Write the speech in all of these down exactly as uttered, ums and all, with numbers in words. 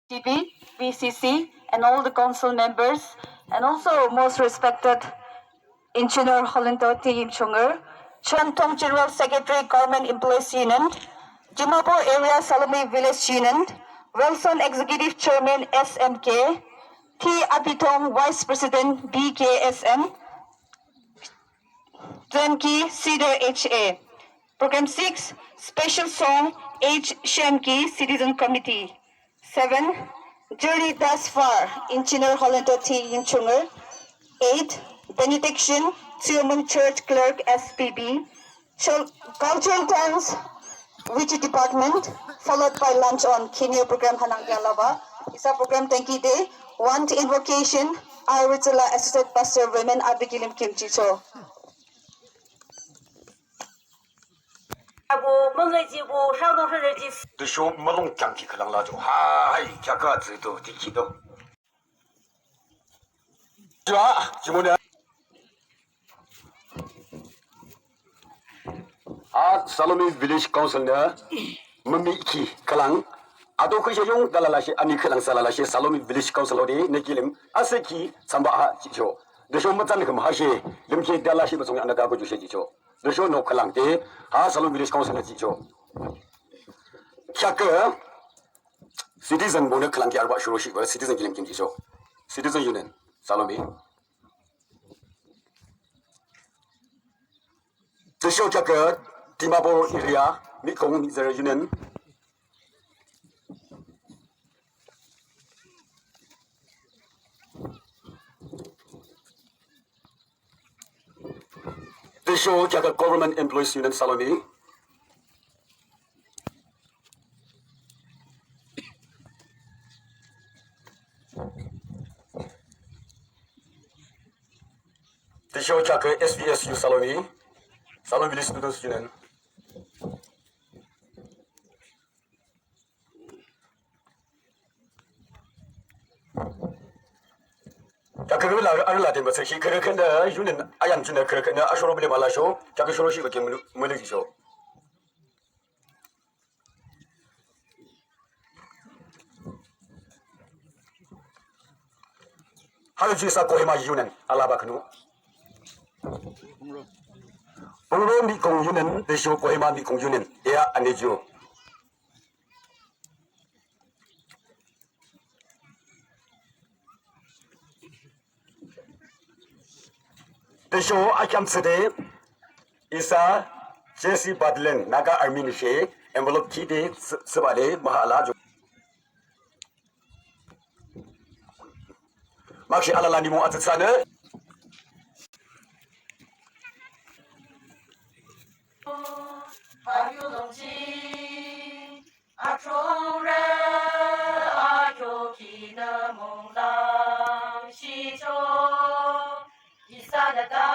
D B, V C C, and all the council members, and also most respected Engineer Holento T. Yimchunger, Shantung General Secretary, Government Employees Union, Dimapur Area Salome Village Union, Wilson Executive Chairman, S M K, T. Abitong, Vice President, B K S M, Zemki, Cedar H A. Program six, special song, H. Shemki, Citizen Committee. Seven, Journey Thus Far, Engineer Holento T. Yimchunger. Eight, Benediction, Tsiumun Church Clerk, S P B. Chul-, cultural dance, Vijay department, followed by lunch on kine program hanangke alaba. Isa program thank you day. One invocation, Aritsula Associate Pastor Women abikilim kimchicho. Abo mangaijibo shangdong shangdong ji. Tüsho mulong kheamki khülang lacho. Hai, kheaka tsüto, tikito. Jua, jimone. A Salomi Village Council nü mümikhi khülang. Ato khüshe yung dalalashe, ani khülang salalashe, Salomi Village Council ode, ne kilim, aseki, samba ha, jicho. Tüsho mütsan khüm hashe, limkhi dalashe, mütsong anaka ko jushe jicho. Tüsho no khülang te, ha Salomi Village Council nü jicho. Kheakü, citizen bone khülang ki arba shuro shi ba citizen kilim kim jicho. Citizen Union, Salomi. Tüsho kheakü Dimapur area, Mikhong Mihtsürü Union. Tüsho kheakü Government Employees Union Salomi. Tüsho kheakü S V S U Salomi, Salomi Village Students Union. Kheakü la arüla temba tsüki kheakü khenü Union ayam chunü kheakü khenü ashoro bile malasho, kheakü shoro shi bake mulu, mulu jisho. Halo jisa Kohima Union, alaba kenu. Pungro Mikhong Union, tüsho Kohima Mikhong Union, ea anejo. Tüsho akheam tsüde, isa J C Battalion, Naga Army nüshe, envelope kide, sü-, sübade, mahala jo. Makshi alala nimo atsatsanü. Atrongre akyo kinü munglang shicho, isa dada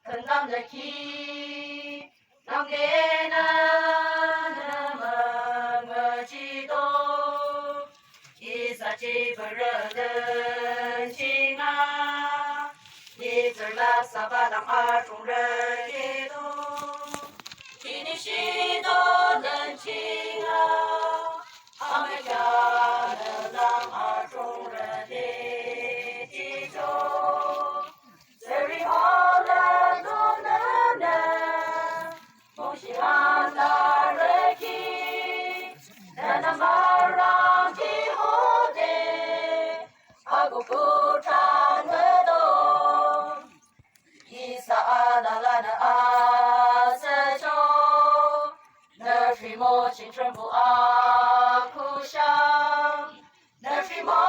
künam leki, nangde nü nü mangajito. Isa jibürü lün chinga, nitsürla sabalang atrongre keto. Kinishito lün chinga, amekya lülang atrongre de jito. Tsüri holü nunü nü, mungshi handarü ki, nünü mürangkhi hode, agu kuthang müdo. Isa alalanü asücho, nü rhimo ching Thrünpuh akushang. Nü rhimo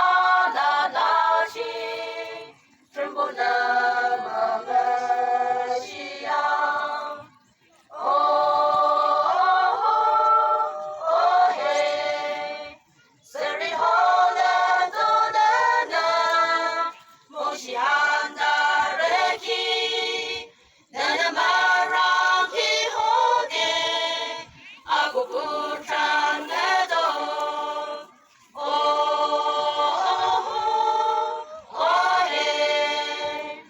alala ching, Thrünpuh nü mümüshihang. Oh, oh, oh, hey. Tsüri holü nunü nü, mungshi handarü ki, nünü mürangkhi hode, agu kuthang müdo. Oh, oh, oh, hey.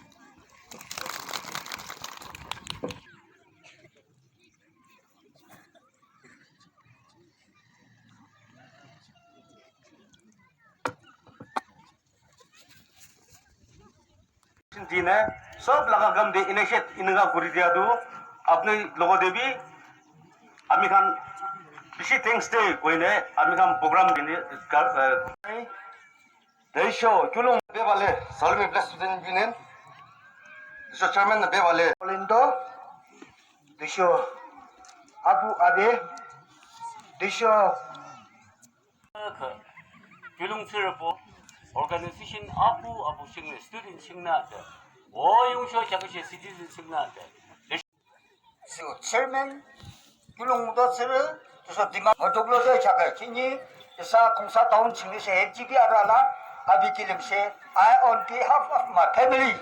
Dine, sob laga kam de initiate inenga kuri dia tu, apni logo de bi, ami khan bishi thanks de koine, ami khan program dine, eh, Tüsho, Kiulong bebale, Salomi Village Student Union. Tüsho chairman bebale, Olindo. Tüsho, apu abe. Tüsho, Kiulong Tsürübo organization apu apu chingnü student chingnü de. O yungsho chakashe citizen chingnü de. Tüsho chairman, Kiulongdo tsührü, tüsho Dimapur mudoklo de kheakü khihni, isa Khongsa town ching she F G P arü la, api kilim she, I on behalf of my family,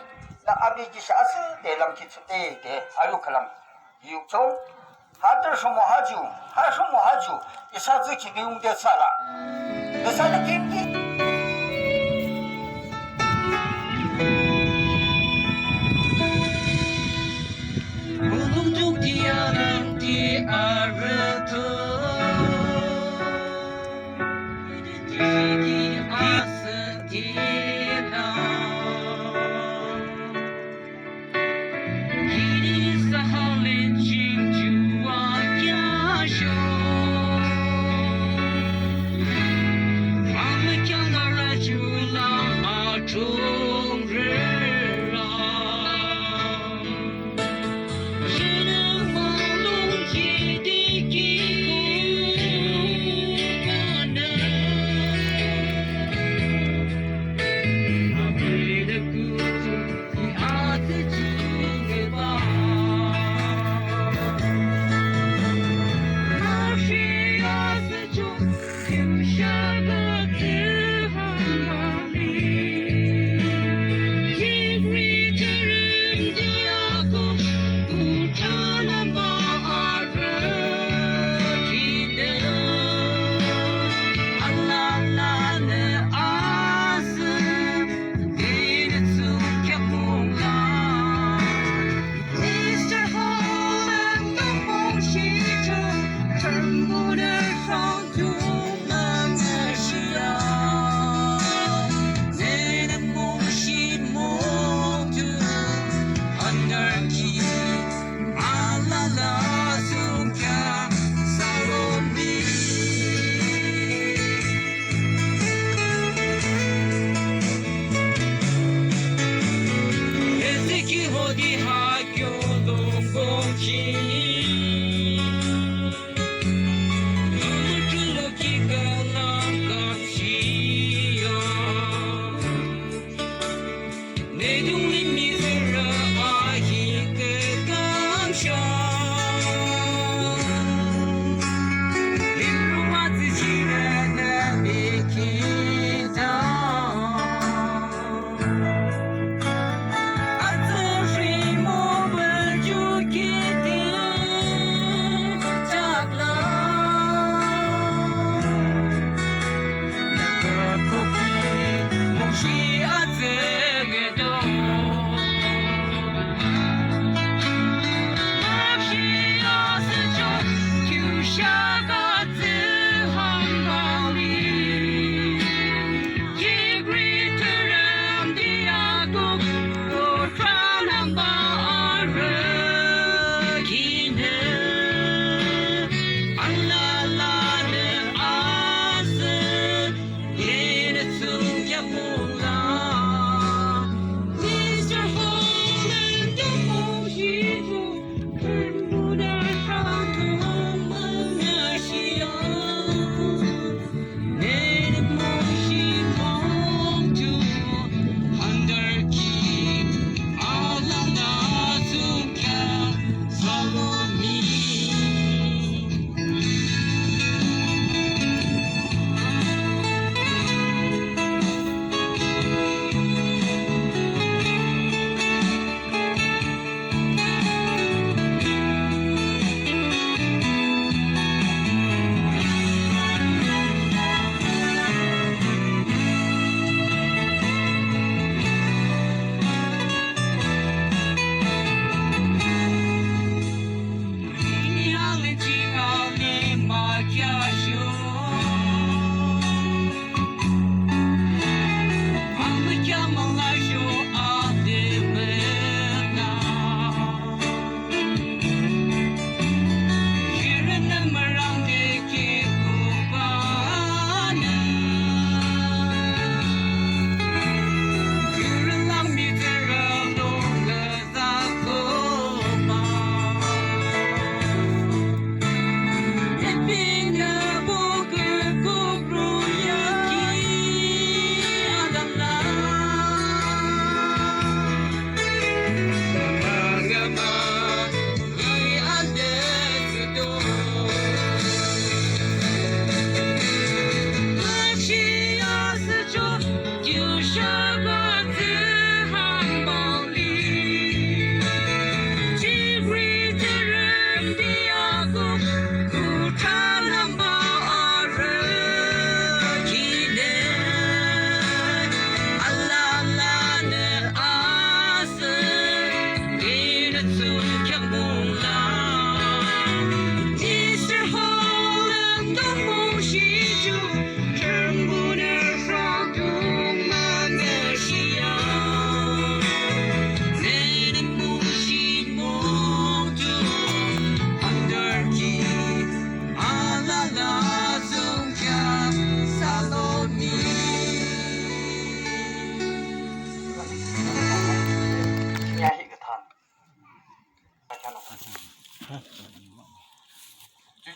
nü api ki she asühde lümkhi thsüde de, ayu khülang. Yukchung, ha tüsho mo ha ju, ha tüsho mo ha ju, isa tsü khihni yungde thsüla. Isa de kim ki.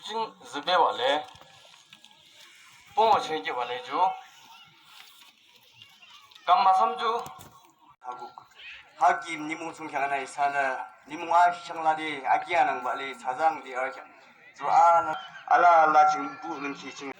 Ching zübebah le, pung ching kibah le ju, kam masam ju. Haguk. Haki nimung sungkheak nü isanü, nimung a shang la de, aki anang bah le, sazang de arkhang. Ju a, ala ala ching bu nung ki ching.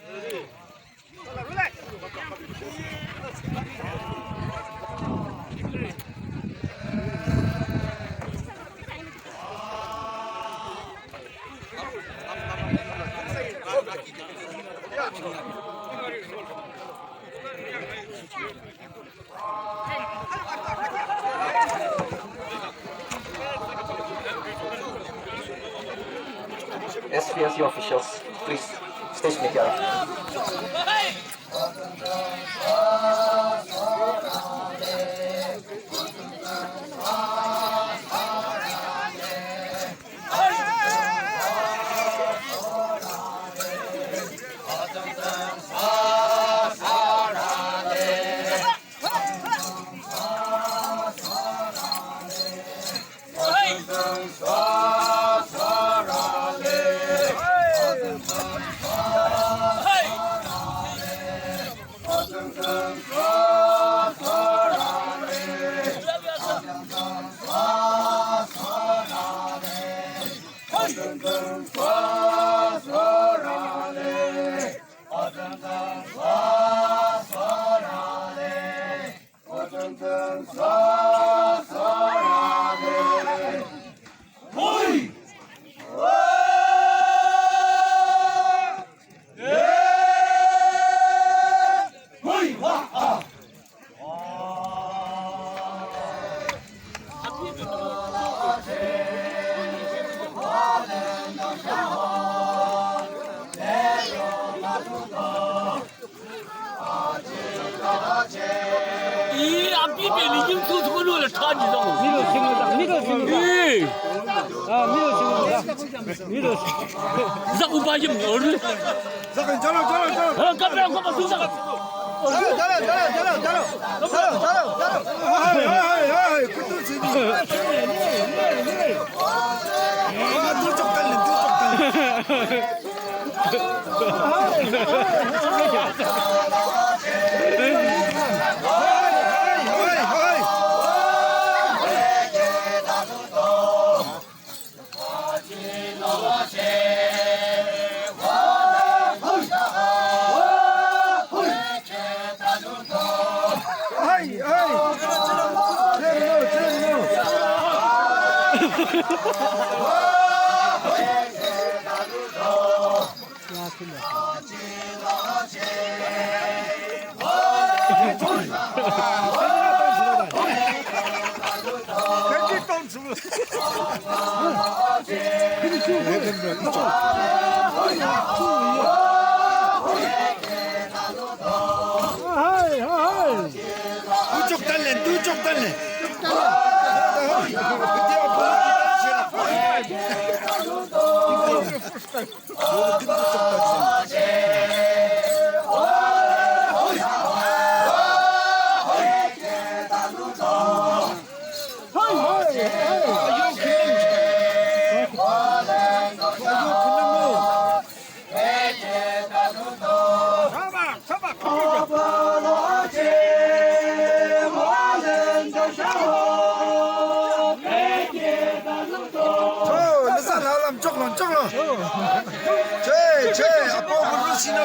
S P L C officials, please, stage में क्या? 이 앞에 벨리즘 소속으로 다 지나고. Middle single, middle single. 예. 아, middle single. Middle single. 자, 오빠 좀 어른. 자, 괜찮아, 괜찮아, 괜찮아. 어, 깜빡, 깜빡, 깜빡. 잘해, 잘해, 잘해, 잘해, 잘해. 잘해, 잘해, 잘해. 하이, 하이, 하이, 하이. 아, 두 쪽 달린, 두 쪽 달린. 두 쪽 달래, 두 쪽 달래. 어, 르산 하람 쪽로, 쪽로. 제, 제, 아빠 부르시노.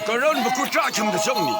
Karan buku traküm de songni.